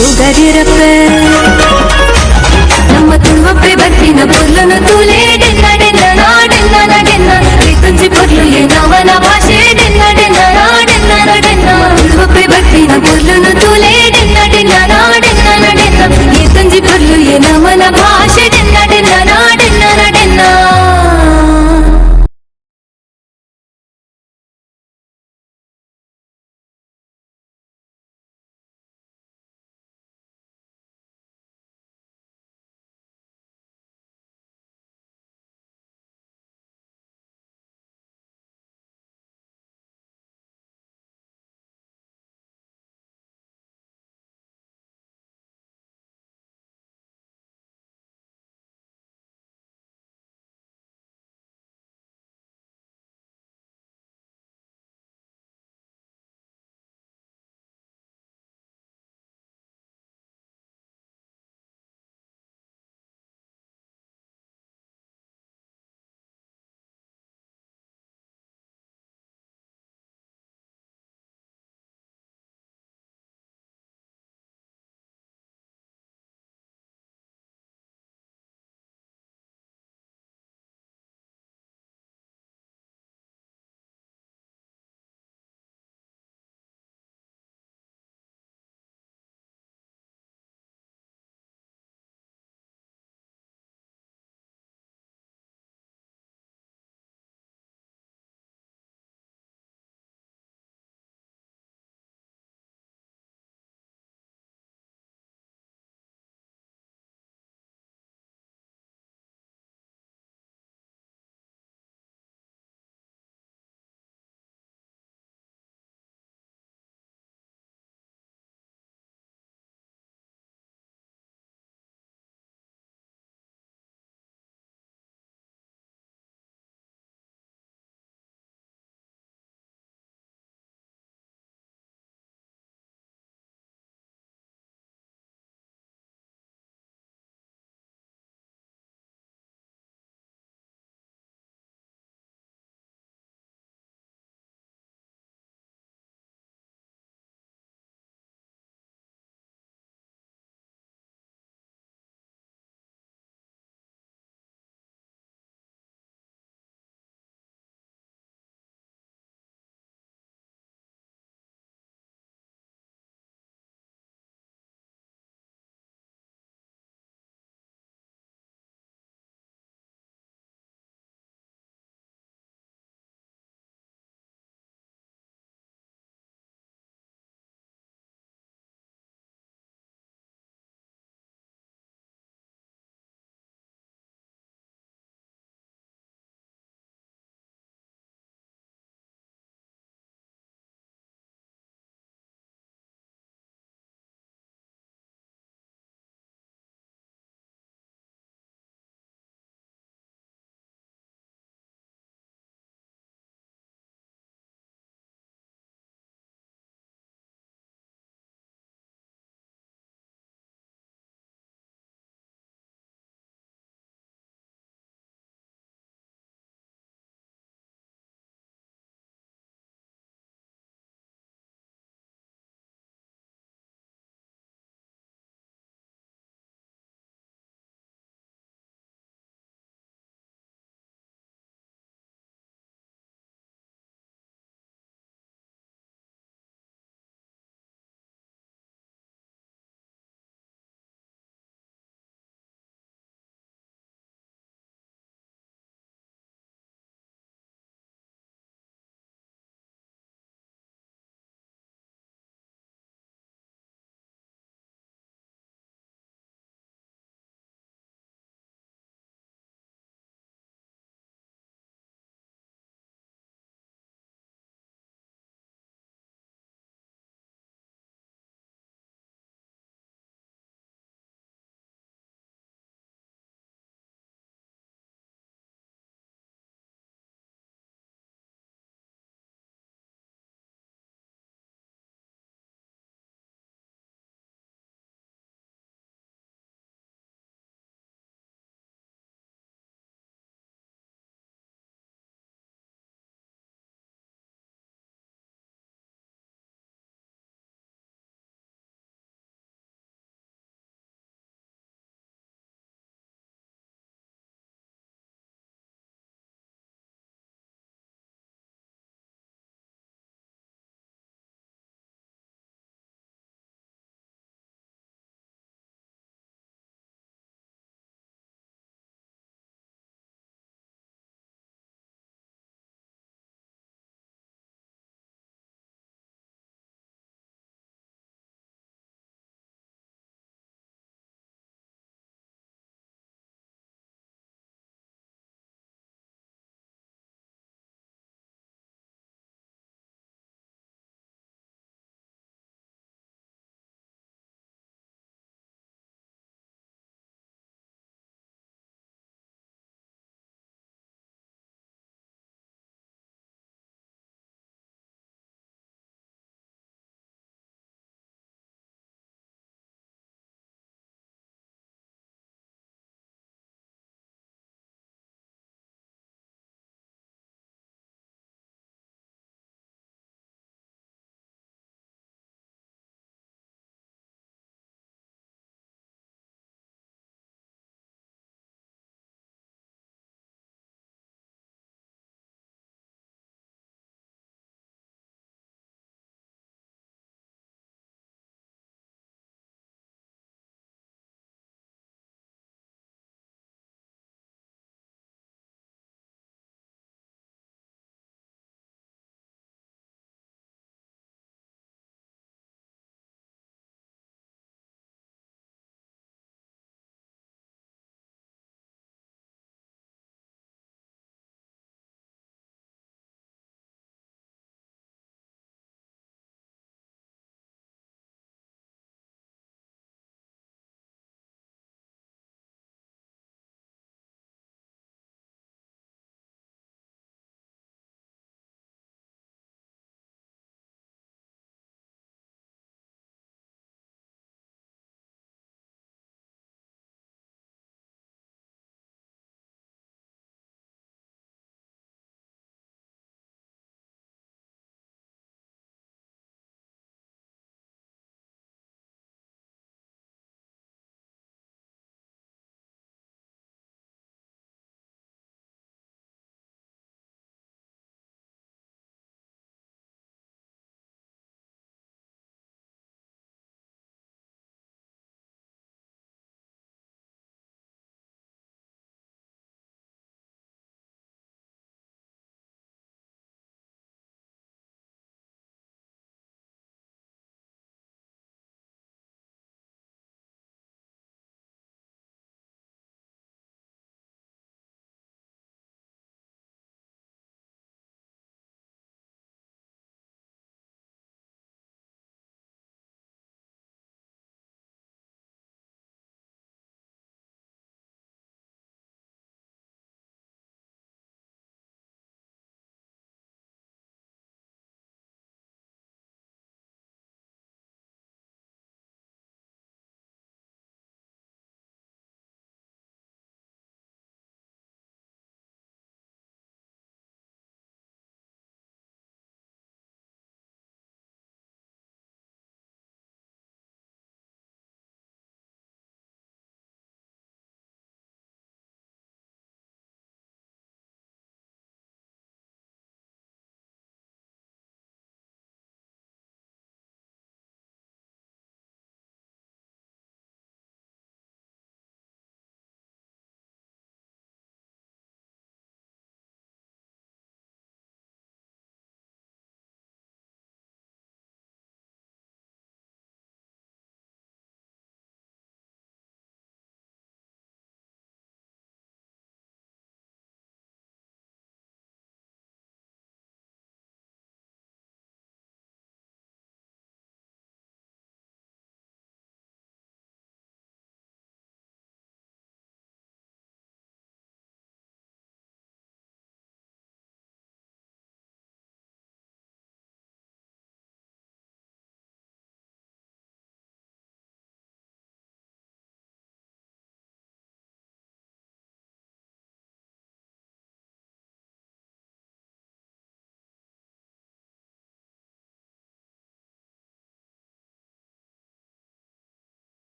ಶುಗರ್ ಇರಪ್ಪೆ. ನಮ್ಮ ತುಳುವಪ್ಪೆ ಬರ್ಪಿನ ಪೊರ್ಲುನು.